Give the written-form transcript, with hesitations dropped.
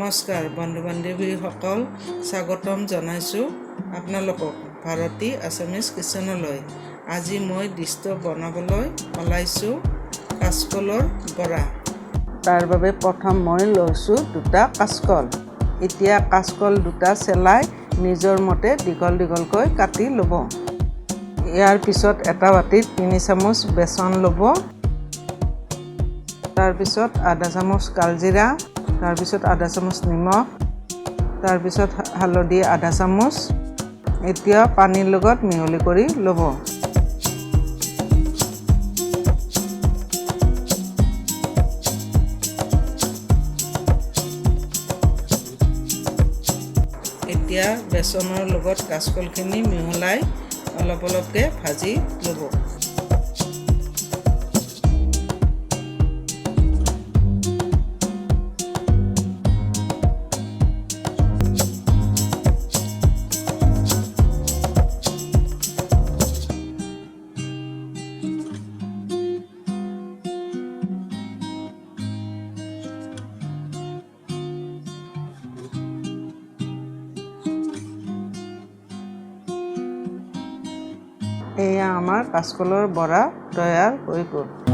নমস্কাৰ বন্ধু বান্ধৱীসকল, স্বাগতম জনাইছোঁ আপোনালোকক ভাৰতী আছামিজ কিচেনলৈ। আজি মই ডিছটো বনাবলৈ ওলাইছোঁ কাচকলৰ বৰা। তাৰ বাবে প্ৰথম মই লৈছোঁ দুটা কাচকল। এতিয়া কাচকল দুটা চেলাই নিজৰ মতে দীঘল দীঘলকৈ কাটি ল'ব। ইয়াৰ পিছত এটা বাতিত 3 চামুচ বেচন ল'ব। তাৰপিছত আধা চামুচ কালজিৰা, তাৰপিছত আধা চামুচ নিমখ, তাৰপিছত হালধি আধা চামুচ। এতিয়া পানীৰ লগত মিহলি কৰি ল'ব। এতিয়া বেচনৰ লগত কাচকলখিনি মিহলাই অলপ অলপকৈ ভাজি ল'ব। এয়া আমাৰ কাচকলৰ বৰা তৈয়াৰ হৈ গ'ল।